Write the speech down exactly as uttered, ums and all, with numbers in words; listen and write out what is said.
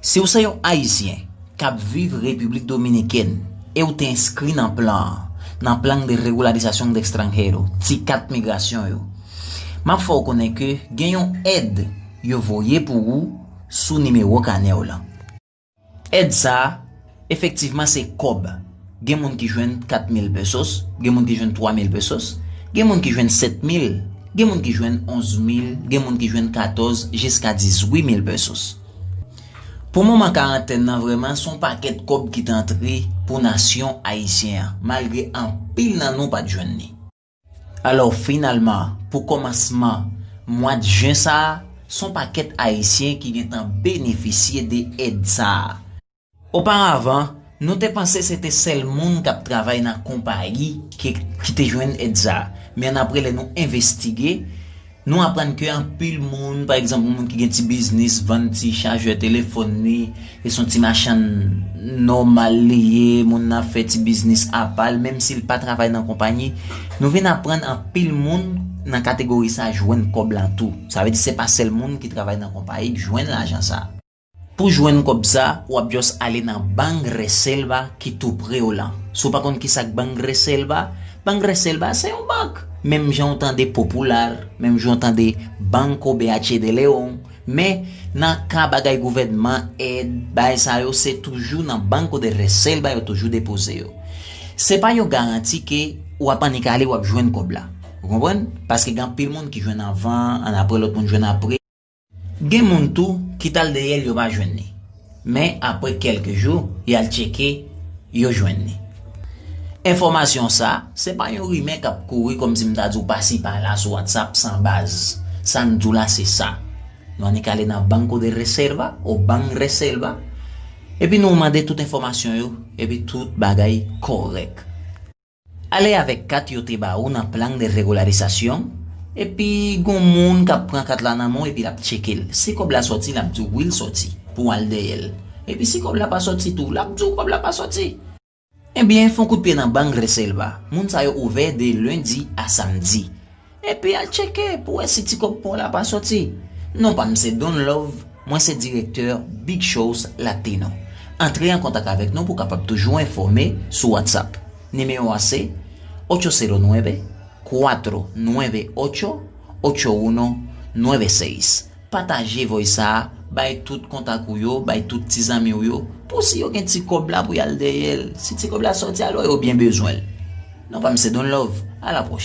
Si w se yon Ayisyen k ap viv Repiblik Dominikèn e w te enskri nan plan an, nan Plan de Regularizasyon de Extranjero, ti kat migrasyon yo, m ap fè w konnen ke gen yon èd yo voye pou ou sou nimewo kanè w lan. Èd sa a, efektivman, se kòb. Gen moun ki jwenn kat mil pesos, gen moun ki jwenn twa mil pesos, gen moun ki jwenn sèt mil, gen moun ki jwenn onz mil, gen moun ki jwenn katòz jiska dizuit mil pesos. Pou moman karantèn nan, vrèman, se yon pakèt kòb ki te antre pou nasyon ayisyen an, malgre anpil nan nou pa t jwenn li. Alò, finalman, pou kòmansman mwa jen sa a, se yon pakèt Ayisyen ki gentan benefisye de èd sa a. Oparavan, nou te panse se te sèl moun k ap travay nan konpayi ki, ki te jwenn èd sa a. Men annapre, lè nou envestige, nou aprann ke anpil moun, pa egzanp, yon moun ki gen ti biznis, vann ti chajè telefòn li, e se yon ti machann nòmal li ye, moun nan ap fè ti biznis apa l, menm si l pa travay nan konpayi, nou vin aprann anpil moun nan kategori sa a jwenn kòb la tou. Sa vle di se pa sèl moun ki travay nan konpayi k jwenn lajan sa a. Pou jwenn kòb sa, w ap just ale nan Banreserva ki tou pre w lan. Si w pa konn kisa k Banreserva, Banreserva se yon bank. Menm jan w tande Popular, menm jan w tande Banco B H de León, men nan ka bagay gouvènman, èd, bagay sa yo, se toujou nan Banco de Reserva yo toujou depoze yo. Se pa yon garanti ke w ap annik ale, w ap jwenn kòb la. Ou konprann? Paske gen anpil moun ki jwenn anvan, annapre lòt moun jwenn apre. Gen moun tou ki t al dèyè l, yo pa jwenn li. Men apre kèlke jou, y al tcheke, yo jwenn li. Enfòmasyon sa, se pa yon rimè k ap kouri kòmsi m ta di w pasi pala sou WhatsApp san baz. Sa n di w la, se sa. Nou annik ale nan Banco de Reserva ou Banreserva, epi nou mande tout enfòmasyon yo, epi tout bagay kòrèk. Ale avèk kat yo te ba ou nan Plan de Regularizasyon, epi gon moun k ap pran kat la nan men w epi l ap tcheke l. Si kòb la sòti, l ap di w wi l sòti, pou w al dèyè l. Epi si kòb la pa sòti tou, l ap di w kòb la pa sòti. Ebyen, fè yon kout pye nan Banreserva. Moun sa yo ouvè de lendi a samdi. Epi al tcheke pou wè si ti kòb pa w la pa sòti. Non pa m se Don Love, mwen se direktè Big Shows Latino. Antre an kontak avèk nou pou w kapab toujou enfòme sou WhatsApp. Nimewo a se ocho cero nueve, cuatro nueve ocho, ocho uno nueve seis. Pataje voice sa a, bay tout kontak ou yo, bay tout ti zanmi w yo, pou si yo gen ti kòb la pou y al dèyè l. Si ti kòb la sòti, alò yo byen bezwen l. Non pa m se Don Love, a la pwochèn.